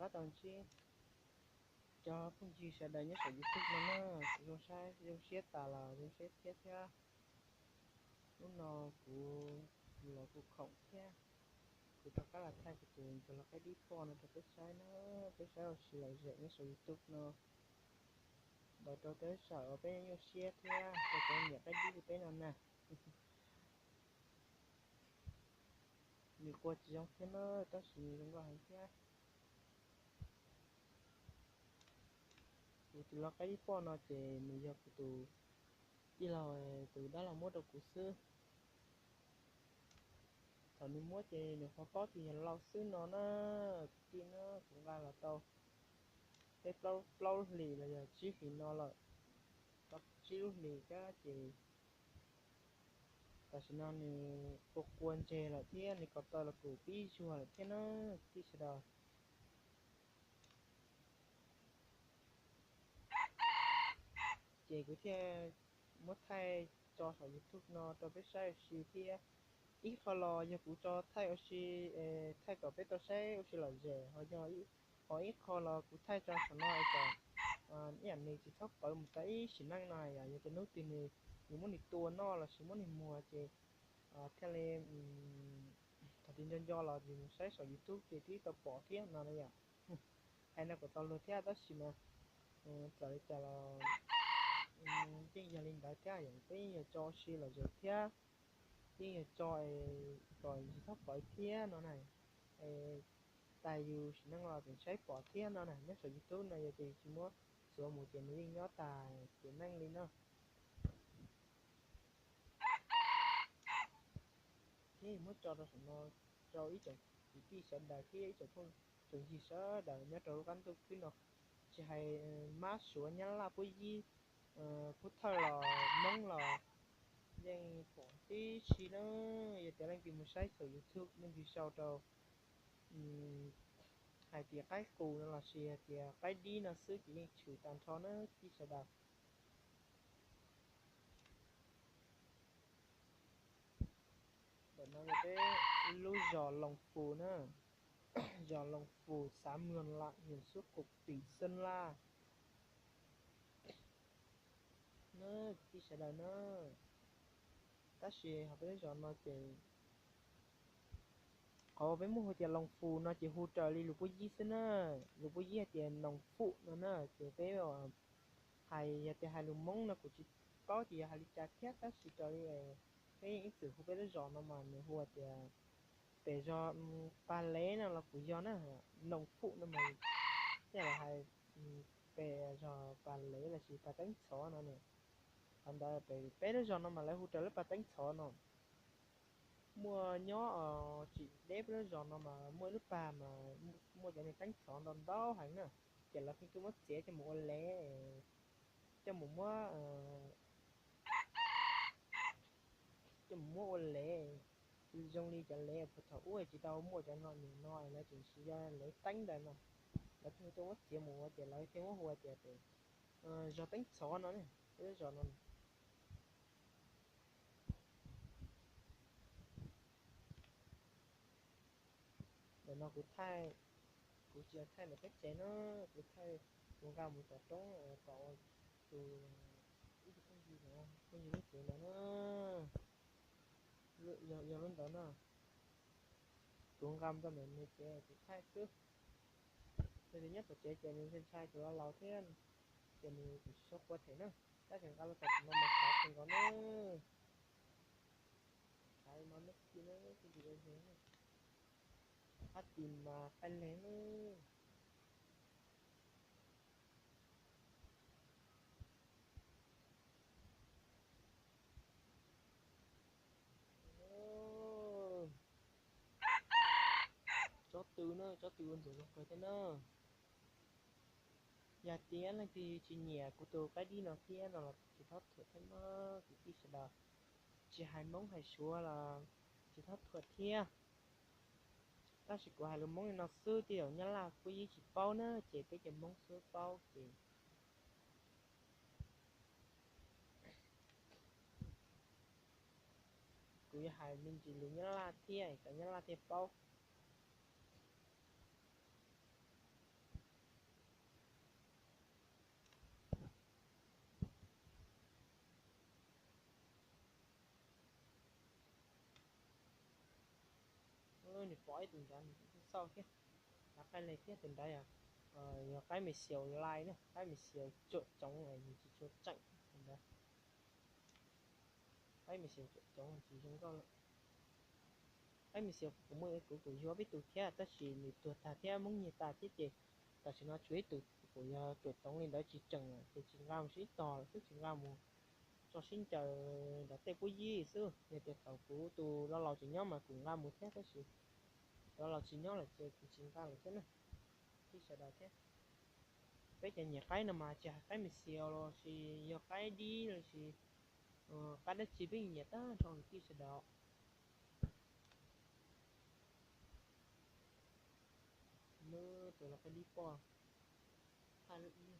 Qab tau ntsib cov phooj ywg sawv daws nyob saum YouTube no na, zoo saib zoo siab tas los zoo siab thiab thiab. Hnub no kuv los kuv khoom thiab, kuv rov qab los thaij kuv tus ntxuag lau qaib dib poj no rau peb saib na, peb saib ua si lom zem nyob saum YouTube no, ntawm rau peb saib peb zoo siab thiab rau cov niam qaib dib li peb no na. Nws qua tsis zoo thiab na, tab sis nws zoo nkauj heev thiab. Kuv tus lau qaib dib poj no ces nws yog kuv tus tij laug, tus dab laug muab rau kuv xwb. Thaum nws muab ces nws qhov paub tias yog lau xwb no na, kwv tij na, kuv nqa los tau peb plaub hlis los yog tsib hlis no lawm, tau tsib lub hlis thiab ces tam sim no nws qua qua ntseg lawm thiab nws ko taw los kuj pib zuag lawm thiab na, kwv tij sawv daws. Ces kuv thiaj muab thaij tso saum YouTube no rau peb saib ua si thiab. Ib qho los yog kuv tso thaij ua si, thaij kom peb tau saib ua si lom zem, ho yog, ho ib qho los kuv thaij tso saum no kom ib yam nws tsis txhob pawv mus tau ib sim neej no yom, yog tias hnub twg nws, yus muab nws tua noj los sis muab nws muag ces thiaj li thaum twg nco nco los yus mus saib saum YouTube ces twb tau pom thiab no na yom. Hais no kom tau luag thiab tab sis mas txawm li cas los yeej yog li ntawd thiab, peb yeej yuav tso ua si lom zem thiab, yeej yuav tso kom tsis txhob pawv thiab no na. Tag yus sim neej los tseem saib pom thiab no na, nyob saum YouTube no yog tias yus tsis muab txuav mus ces nws yeej nyob tas tiam neej li no. Thiab muab tso rau saum no rau ib tsoom kwv tij sawv daws thiab ib tsoom phooj tsoom ywg sawv daws nyob rau lub qab ntuj khwb no, tsis hais mab suav nyab laj puab yib, pub thawj los moob los yeej pom tib si na. Yog tias leej twg mus saib saum YouTube leej twg sau rau hais tias qaib qus no los sis hais tias qaib dib no xwb ces yeej tshwm tag nrho na kwv tij sawv daws. Ntawm no yog peb lub zos Loos Fus na, zos Loos Fus, xav Muag Lam, huyện Xúc Cộp, tỉnh Sơn La na, kwv tij sawv daws na. Tab sis ho peb lub zos no ces qhov peb muab hu tias Loos Fus no ces hu raws li lus puab yib xwb na, lus puab yib hais tias Noo Fuj no na, ces peb hais yog tias hais lus Hmoob no kuv tsis paub tias yog hais li cas thiab tab sis raws li peb yeej ib txwm hu peb lub zos no mas nws hu tias pem zos Pas Lev no los kuj yog na, Noo Fuj no mas tej zaum hais pem zos Pas Lev los sis Pas Teeb Txhov no ne. Qhov ntawd pem peb lub zos no mas lawv hu raws lub Pas Teeb Txhov no. Muaj nyob tsis deb peb lub zos no mas muaj ib lub pas mas muaj cov niag teeb txhov ntau ntau heev na, ces lawv pheej tuaj muab txiav coj mus ua lev, coj mus muab, coj mus muab ua lev, zoo li cov lev puag thaum ub tsis tau muaj cov no nim no lawv tseem siv cov lev teeb ntawd no, lawv pheej tuaj muab txiav mus ua ces lawv thiaj muab hu tias pem zos Teeb Txhov no ne, peb lub zos no. Ntawm no kuv thaij, kuv tsis yog thaij ntawm peb tsev na, kuv thaij, kuv nqa mus tom roob kom tus, ib tug phooj ywg no, phooj ywg lub tsev ntawd na, yog lub ntawd na. Kuv nqa mus rau ntawm nws tsev kuv thaij xwb. Yog tias nyob tom tsev ces nws ntshai ntshai kuv los laus thiab, ces nws kuj tsis tshua qua them na. Tab sis nqa los tom no mas khav kawg nkaus na. Khav no neb cia na, cia ntsis ua ntses na. Qab tis mas qaij leeg na. Tsob tw na, tsob tw ua ntsuag zoo kawg thiab na. Yog tias leej twg tsis nyiam kuv tus qaib dib no thiab no los tsis txhob thuam thiab na kwv tij sawv daws. Tsis hais Hmoob hais Suav los tsis txhob thuam thiab. Tab sis kuv hais lus Hmoob li no xwb, tej zaum Nyab Laj kuj yeej tsis paub na, ces peb cov Hmoob xwb paub ces kuv yuav hais me ntsis lus Nyab Laj thiab kom Nyab Laj thiaj paub. Pom ib tus nrad xauj thiab, qaib li thiab tus nrad yog qaib me xiaus lai na, qaib me xiaus cuam tsoov, nws tsis tshua tseem ntawd. Qaib me xiaus cuam tsoov tsis zoo nkauj lawm. Qaib me xiaus kuv muaj, kuv kuj yuav peb tus thiab tab sis nws tuag tag thiab hmoob nyiag tas thiab ces tam sim no tshuav ib tus kuj yog cuam tsoov li ntawd tsis tseem ces tsis nqa mus sib tog xwb, tsis nqa mus tso sib ncaws nrad tej puab yib xwb. Yog tias thaum kuv tus los laus tseem nyob mas kuv nqa mus thiab tab sis los laus tsis nyob lawm ces kuv tsis nqa lawm thiab na. Tij sawv daws thiab, peb cov nyiam qaib no mas tsis hais qaib me xiaus los sis yog qaib dib los sis qaib dab tsi peb nyiam tag nrho kwv tij sawv daws. Tus los qaib dib poj, thaj lub ib,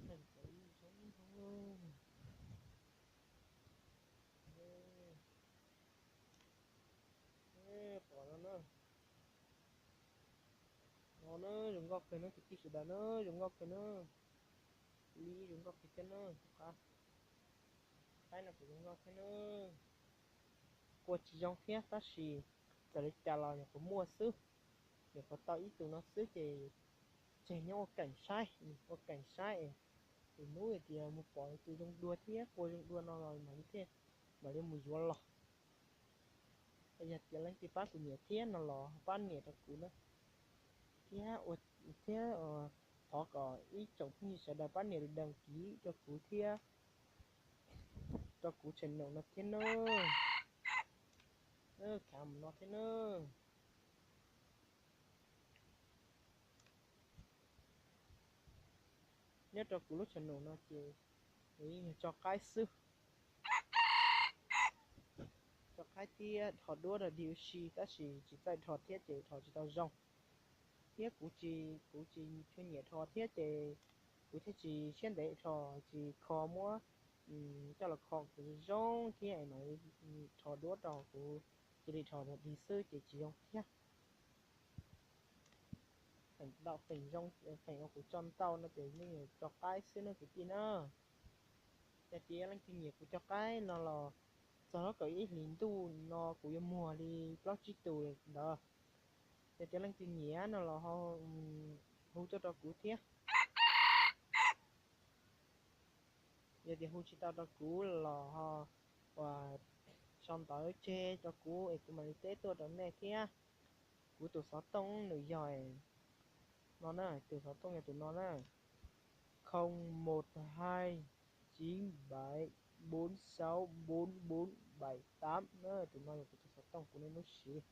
thaj ib zoo zoo. Pom no na, no na zoo nkauj kawg na kwv tij sawv daws na, zoo nkauj kawg na. Li zoo nkauj kawg thiab na, qaib no kuj zoo nkauj thiab na. Kua tsis zoo thiab tab sis txawm li cas los nyuam qhuav muaj xwb, nyuam qhuav tau ib tug no xwb ces tseg nyob ua keem saib, ua keem saib es hnub tias mus pom tus zoo dua thiab kua zoo dua no los mam li thiaj mam li mus yuav los. Yog tias leej twg pab kuv nyiam thiab no los pab nias rau kuv na, thiab, thiab thov kom ib tsoom phooj ywg sawv daws pab nias đăng ký rau kuv thiab, rau kuv channel no thiab na, khav mus no thiab na. Nyob rau kuv lub channel no ces kuv yeej yog tso qaib xwb, tso qaib thiab dhos duab rau D U C tab sis tsis txawj dhos thiab ces dhos tsis tau zoo. Thiab kuv tsis, kuv tsis tshua nyiam dhos thiab ces kuv thiaj tsis siab ntev dhos, tsis kho muab coj los kho kuv zoo thiab mam dhos duab rau, kuv cia li dhos dig xwb ces tsis zoo thiab. Feem ntau feem zoo, feem uas kuv tso ntau no ces yeej tso qaib xwb na kwv tij na. Yog tias leej twg nyiam kuv cov qaib no los txog lub kaum ib hlis ntuj no kuv yuav muag li plaub tsib tus ntawd. Yog tias leej twg nyiam no los hu tuaj rau kuv thiab. Yog tias hu tsis tau rau kuv los ho sau ntawv tseg rau kuv es kuv mam li teb tuaj rau nej thiab. Kuv tus xov tooj nws yog no na, tus xov tooj yog tus no na, không một hai chín bảy bốn sáu bốn bốn bảy tám na, tus no yog kuv tus xov tooj kuv niaj hnub siv.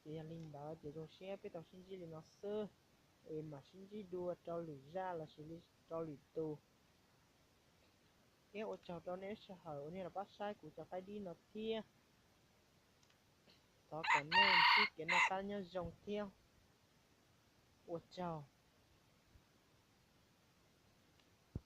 Ces yog li ntawd ces zoo siab peb tau sib ntsib li no xwb, es mam sib ntsib dua rau lwm zaj los sis li rau lwm tus. Thiab ua tsaug rau nej lub sij hawm uas nej los pab saib kuv cov qaib dib no thiab. Thov kom nej sib kev noj qab nyob zoo thiab. Ua tsaug.